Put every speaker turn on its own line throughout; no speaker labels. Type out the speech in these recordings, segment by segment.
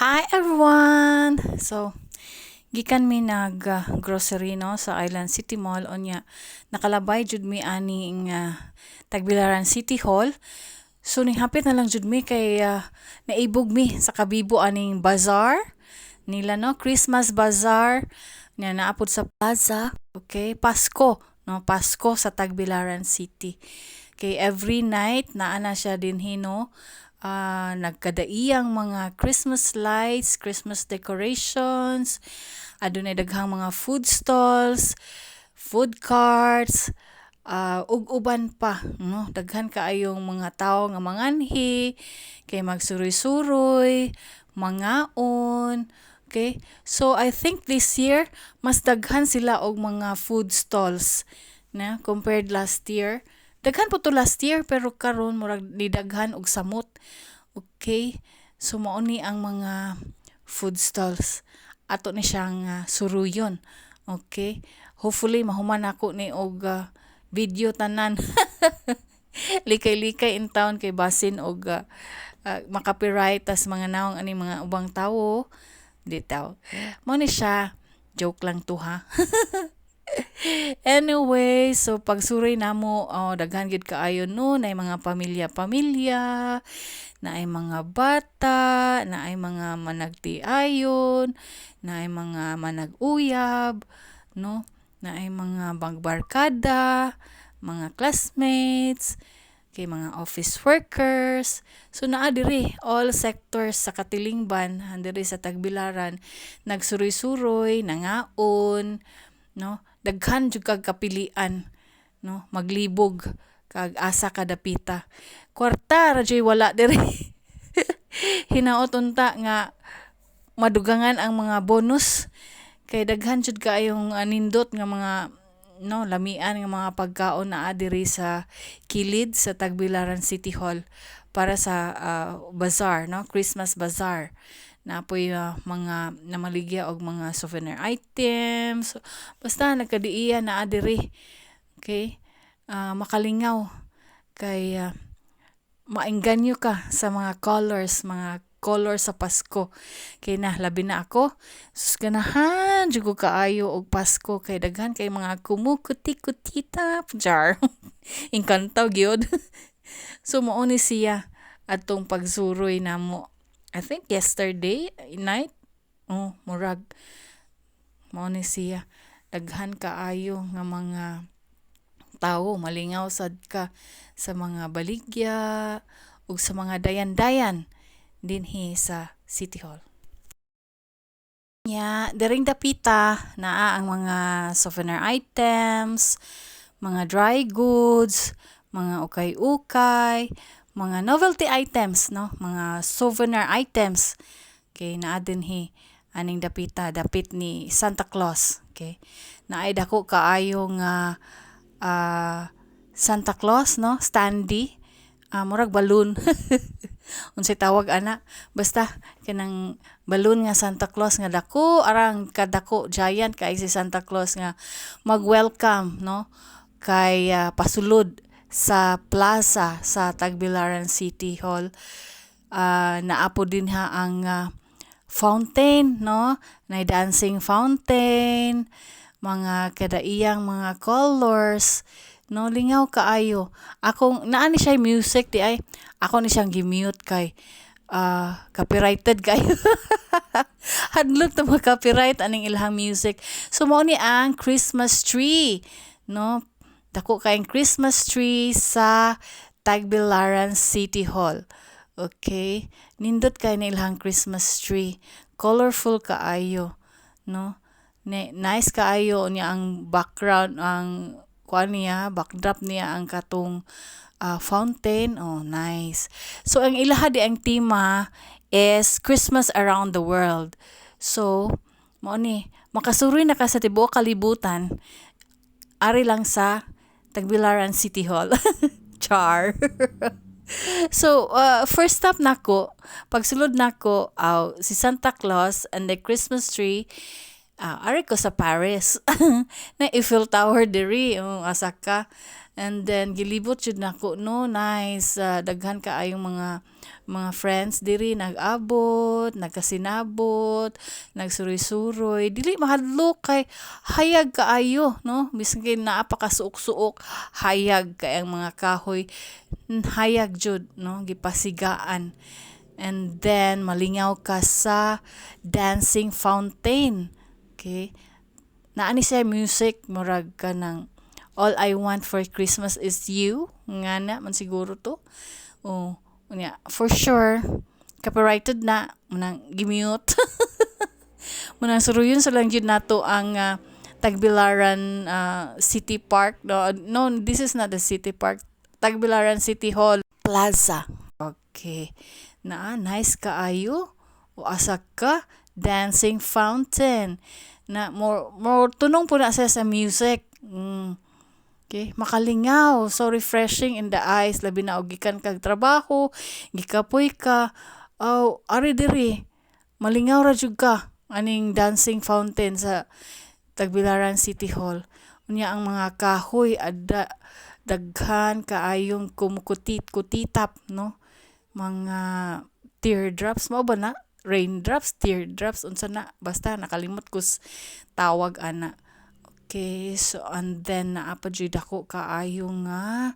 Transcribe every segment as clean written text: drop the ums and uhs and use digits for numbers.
Hi everyone! So, gikan mi nag grocery, no, sa Island City Mall. Unya nakalabay jud mi aning Tagbilaran City Hall. So nihapit na lang jud mi kay naibog mi sa kabibo aning bazaar nila, no, Christmas bazaar nya naa pod sa plaza. Okay, Pasko, no, Pasko sa Tagbilaran City. Kay every night naa na siya dinhi, no, nagkadaiyang mga Christmas lights, Christmas decorations, adunay daghang mga food stalls, food carts, ug uban pa, no? Daghan kaayong mga tawo nga manganhi kay magsuroy-suroy, mangaon. Okay? So I think this year mas daghan sila og mga food stalls na compared last year. Daghan po to last year, pero karon murag nidaghan og samot. Okay? So mao ni ang mga food stalls. Ato ni siyang suruyon. Okay? Hopefully mahuman nako ni og video tanan. Likay-likay in town kay basin og makapiright tas mga nawong ani mga ubang tawo. Di taw. Mao ni siya. Joke lang to, ha. Anyway, so pagsuroy namo, oh, daghan gid kaayo, no, naay mga pamilya-pamilya, naay mga bata, naay mga managtiayon, naay mga manag-uyab, no, naay mga magbarkada, mga classmates, kay mga office workers. So naa diri all sectors sa katilingban diri sa Tagbilaran nagsuroy-suroy, nangaon, no? Daghan jud kag kapilian, no? Maglibog kag asa ka dapita. Kwarta ra juy wala diri. Hinaot unta nga madugangan ang mga bonus kay daghan jud kaayong nindot nga mga, no, lamian nga mga pagkaon naa diri sa kilid sa Tagbilaran City Hall para sa bazaar, no, Christmas bazaar. Naa poy mga namaligya og mga souvenir items. Basta nagkadiiya naa diri. Okay? Makalingaw kay maengganyo ka sa mga colors, mga color sa Pasko. Kay na labi na ako, sus, ganahan jud ko kaayo og Pasko kay daghan kay mga kumukuti-kutitap jar. Engkanto gyud. So mao ni siya atong pagsuroy namo. I think yesterday night. Oh, murag mao ni siya. Daghan kaayo nga mga tawo, malingaw sad ka sa mga baligya ug sa mga dayan-dayan dinhi sa City Hall. Nya, diring dapita naa ang mga souvenir items, mga dry goods, mga ukay-ukay, mga novelty items, no, mga souvenir items. Okay, naa dinhi aning dapita, dapit ni Santa Claus. Okay. Naay dako kaayo nga Santa Claus, no, standee. Murag balloon. Unsay tawag ana? Basta kanang balloon nga Santa Claus nga dako arang kadako, giant kay si Santa Claus nga mag-welcome, no, kay pasulod sa plaza sa Tagbilaran City Hall. Naa po dinha ang fountain, no? Nay dancing fountain, mga kadaiyang mga colors, no, lingaw kaayo. Akong naa ni siya music di ay, ako ni siyang gi-mute kay copyrighted kayo. Hadlok ta ma-copyright aning ilahang music. So mao ni ang Christmas tree, no? Dako kayong Christmas tree sa Tagbilaran City Hall. Okay? Nindot kay na ilahang Christmas tree. Colorful kaayo, no? Nice kaayo niya ang background, ang kuan niya, backdrop niya ang katong fountain. Oh, nice. So ang ilaha di ang tema is Christmas around the world. So mao ni makasuroy na ka sa tibuok kalibutan ari lang sa Tagbilaran City Hall. Char. So, first stop nako, pagsulod nako, aw, si Santa Claus and the Christmas tree. Ari ko sa Paris. Na Eiffel Tower diri, oh, asa ka. And then gilibot jud nako, no, nice. Daghan kaayong mga friends diri nag-abot, nagkasinabot, nagsuroy-suroy. Dili mahadlok kay hayag kaayo, no? Bisag naa pa ka suok-suok, hayag kay ang mga kahoy, hayag jud, no, gipasigaan. And then malingaw ka sa dancing fountain. Okay. Naa ni siya music, murag kanang "All I Want for Christmas is You" ngana man siguro to. Oh, unya for sure copyrighted na manang gi-mute. Munang suruyon sa lang jud nato ang Tagbilaran City Park. No, this is not the city park. Tagbilaran City Hall Plaza. Okay. Naa, nice kaayo. O asa ka, dancing fountain. Na more more tunong po na siya sa music. Okay, makalingaw, so refreshing in the eyes, labi na og gikan kag trabaho, gikapoy ka. Aw, ari diri, malingaw ra jud ka aning dancing fountain sa Tagbilaran City Hall. Unya ang mga kahoy ada daghan kaayong kumukutit-kutitap, no, mga teardrops mao ba na? Raindrops, teardrops, unsa na, basta nakalimot ko tawag ana. Okay, so and then naa pa jud dako kaayo nga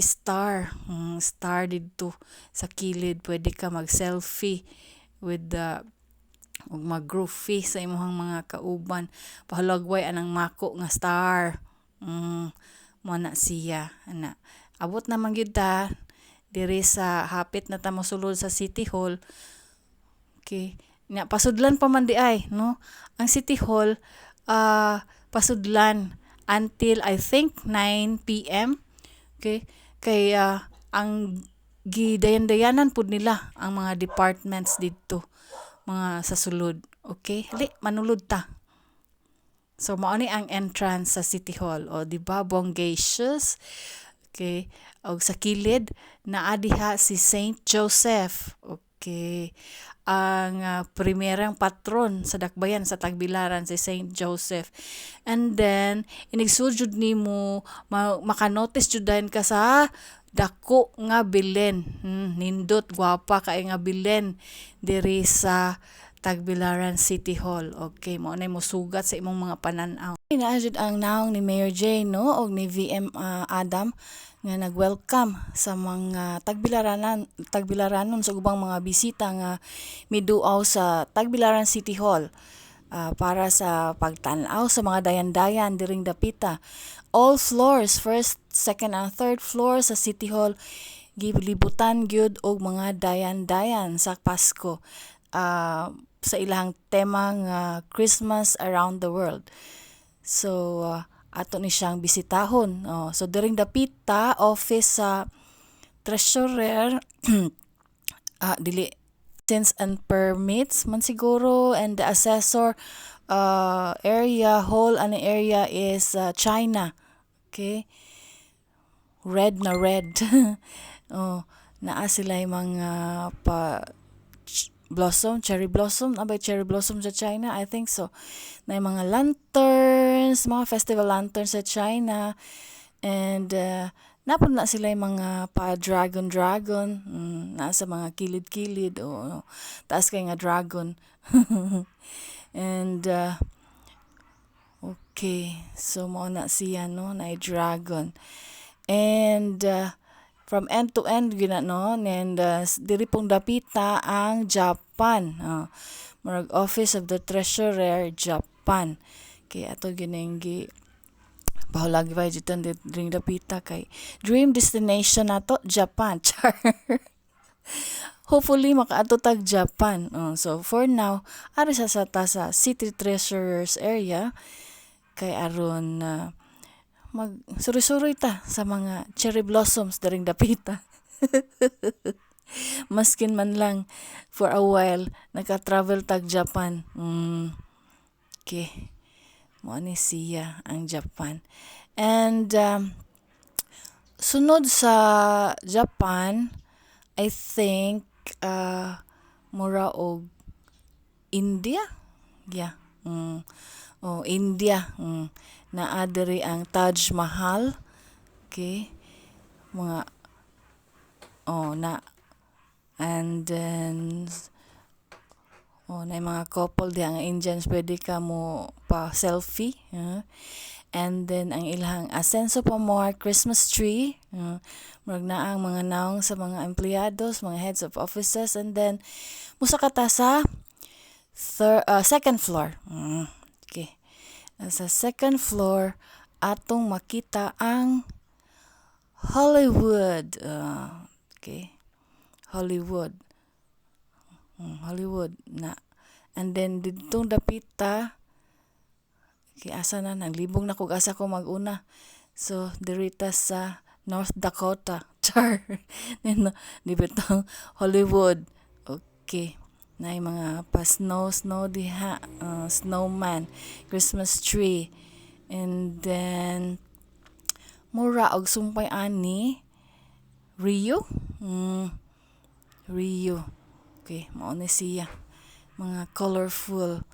star, star didto sa kilid, pwede ka mag-selfie with the ug mag-groupie sa imong mga kauban. Pahulagway anang mako nga star. Mo na siya ana. Abot naman gyud ta diri sa hapit na ta mosulod sa City Hall. Okay. Nya pasudlan pa man diay, no? Ang City Hall pasudlan until, I think, 9 p.m. Okay? Kay ang gidayan-dayanan pud nila ang mga departments didto mga sa sulod. Okay? Hali, manulod ta. So mao ni ang entrance sa City Hall. O di ba bonggacious? Okay. Og sa kilid naa diha si Saint Joseph. Okay. Ang primerang patron sa dakbayan sa Tagbilaran, si Saint Joseph. And then inigsud jud nimo, maka-notice jud dayon ka sa dako nga belen. Nindot gwapa kay nga belen diri sa Tagbilaran City Hall. Okay, mao nay mosugat sa imong mga panan-aw. Naa jud ang nawong ni Mayor Jane, no, og ni VM Adam nga nag-welcome sa mga Tagbilaranon sa ubang mga bisita nga miduaw sa Tagbilaran City Hall para sa pagtan-aw sa mga dayan-dayan diring dapita. All floors, first, second and third floor sa City Hall, gilibutan gyud og mga dayan-dayan sa Pasko sa ilang tema nga Christmas Around the World. So ato ni siyang bisitahon. Oh, so diring dapita, office sa treasurer, dili, license and permits man siguro, and the assessor area, whole ani area is China. Okay. Red na red. Oh, naa sila mga pa blossom, cherry blossom, abay cherry blossom sa China, I think so. Na mga lanterns, mga festival lanterns sa China. And napod na sila yung mga pa dragon dragon, naa sa mga kilid-kilid o taas kay nga dragon. And okay, so mao na siya, no, na dragon. And from end to end gina, no, and diri pong dapita ang Japan. Oh, murag Office of the Treasurer, Japan. Kay ato gining gi pahulagway dito diring dapita kay dream destination nato Japan. Char. Hopefully makaadto tag Japan. Oh, so for now, ari sa ta sa City Treasurer's area kay aron mag suroy-suroy ta sa mga cherry blossoms diring dapita. Maskin man lang for a while naka-travel tag Japan. Okay. Mao ni siya ang Japan. And sunod sa Japan, I think mura og India. Yeah, Oh, India. Naa diri ang Taj Mahal. Okay. Mga oh na and then oh, na mga couple diha nga Indians, pwede ka mo pa selfie. And then ang ilang Asenso pa more Christmas tree. Murag naa ang mga nawong sa mga empleados, mga heads of offices, and then musaka ta sa third, second floor. Okay. Sa second floor atong makita ang Hollywood. Okay. Hollywood. Hollywood na. And then didtong dapita. Okay, asa na naglibog na kog asa ko mag-una. So diri ta sa North Dakota. Char. Di bitaw Hollywood. Okay. Naay mga pa snow snow diha, snowman, Christmas tree. And then mura og sumpay ani Rio. Rio. Okay, mao ni siya. Mga colorful.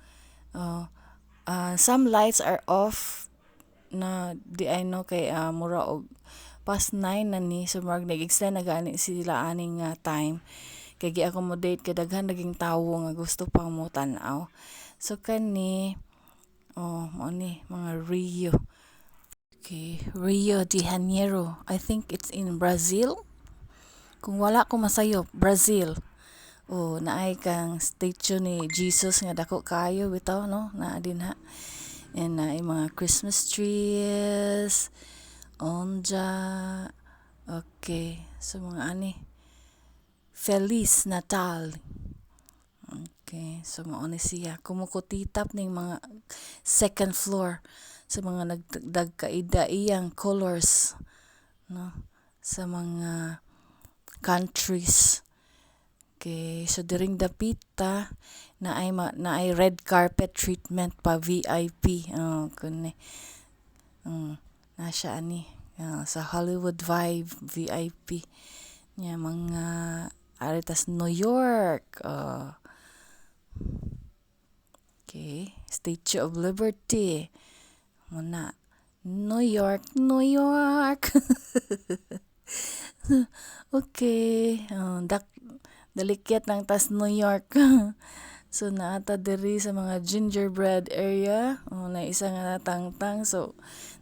Some lights are off na di ay no kay mura og past 9 na ni, so murag nag-extend na gani sila aning nga time kay gi-accommodate kay daghan naging tawo nga gusto pang mo tan-aw. So kani, oh, mao ni mga Rio. Okay, Rio de Janeiro. I think it's in Brazil. Kung wala ko masayop, Brazil. Oh, naay kang statue ni Jesus nga dako kaayo bitaw, no? Naa dinha. And naay mga Christmas trees. Onja. Okay, so mga ani. Feliz Natal. Okay, so mao ni siya. Kumukutitap ning mga second floor sa mga nagdagkaida-iyang colors, no, sa mga countries. Okay, so diring dapita naay naay red carpet treatment pa VIP. Oh, kuni. Na siya ani sa Hollywood vibe VIP. Nya mga ari tas New York. Oh. Okay, Statue of Liberty. Muna New York, New York. Okay, oh, dalikyat lang tas New York. So naa ta diri sa mga gingerbread area. Oh, na isa nga natangtang, so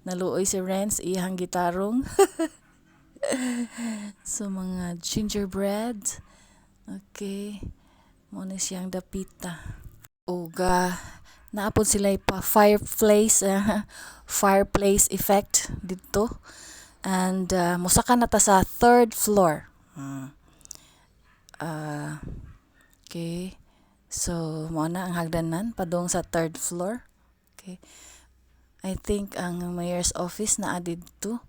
naluoy si Renz iyang gitarong. So mga gingerbread. Okay. Mao ni siyang dapita. Uga naa pod sila pa fireplace fireplace effect didto. And mosaka na ta sa third floor. Okay. So mao na ang hagdanan padung sa third floor. Okay. I think ang mayor's office naa didto.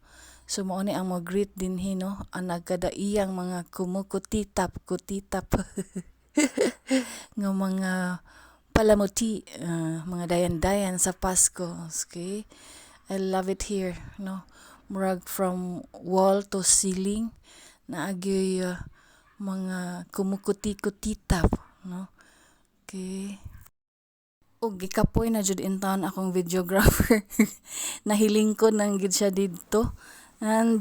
So mao ni ang mo-greet dinhi, no, ang nagkadaiyang mga kumukutitap kutitap nga mga palamuti, mga dayan-dayan sa Pasko. Okay. I love it here, no. Murag from wall to ceiling naa gyoy mga kumukuti-kutitap, no. Okay. Ug gikapoy na jud intawon akong videographer. Nahilingkod nang gid siya didto. And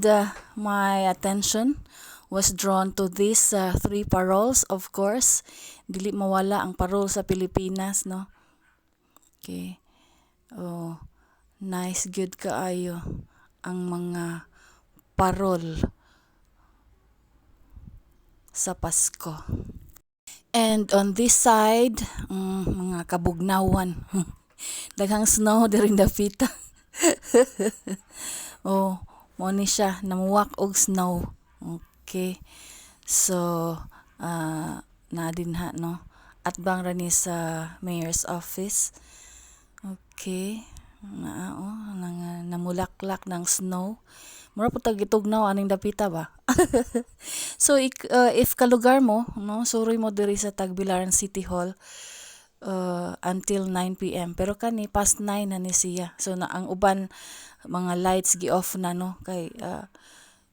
my attention was drawn to these three paroles, of course. Dili mawala ang parol sa Pilipinas, no. Okay. Oh, nice gyud kaayo ang mga parol sa Pasko. And on this side, mga kabugnawan. Daghang snow diri dapita. Oh, mao ni siya namuwak og snow. Okay. So, naa dinha, no. Atbang ra ni sa mayor's office. Okay. Naa oh, nang namulaklak ng snow. Mura pud tag gitugnaw aning dapita ba. So if kalugar mo, no, suroy mo diri sa Tagbilaran City Hall until 9 p.m. Pero kani past 9 na ni siya. So na ang uban mga lights gi-off na, no, kay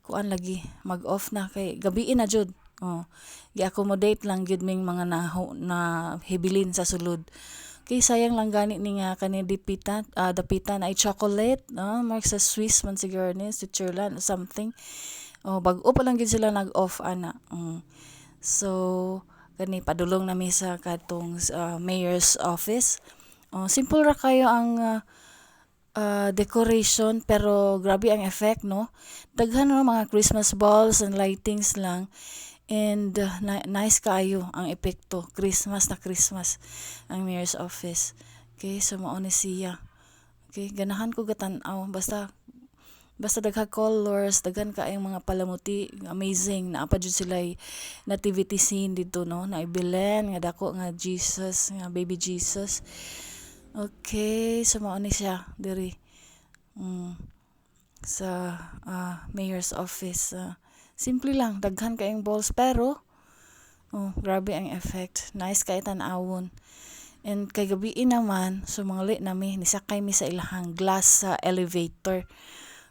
kuan lagi mag-off na kay gabii na jud. Oh, gi-accommodate lang gyud ming mga na, na hibilin sa sulod. Okay, sayang lang gani ni nga kani dipita, dapita na ay chocolate, no? Mark sa Swiss man siguro ni, Switzerland or something. Oh, bag-o pa lang gyud sila nag-off ana. So kani padulong nami sa katong mayor's office. Oh, simple ra kayo ang decoration pero grabe ang effect, no? Daghan no mga Christmas balls and lightings lang and nice kaayo ang epekto. Christmas na Christmas ang mayor's office. Okay, so mao ni siya. Okay, ganahan ko gatan-aw basta basta daghang colors, daghan kaayong mga palamuti, amazing. Naa pa jud sila nativity scene didto, no, naay Belen nga dako nga Jesus, nga baby Jesus. Okay, so mao ni siya diri. Sa mayor's office. Simple lang, daghan kaayong balls pero oh, grabe ang effect. Nice kay tan-awon. And kay gabii naman, so manguli nami, nisakay mi sa ilahang glass sa elevator.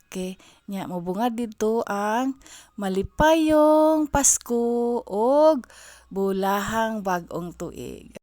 Okay, nya mobungad didto ang malipayong Pasko og bulahang bag-ong tuig.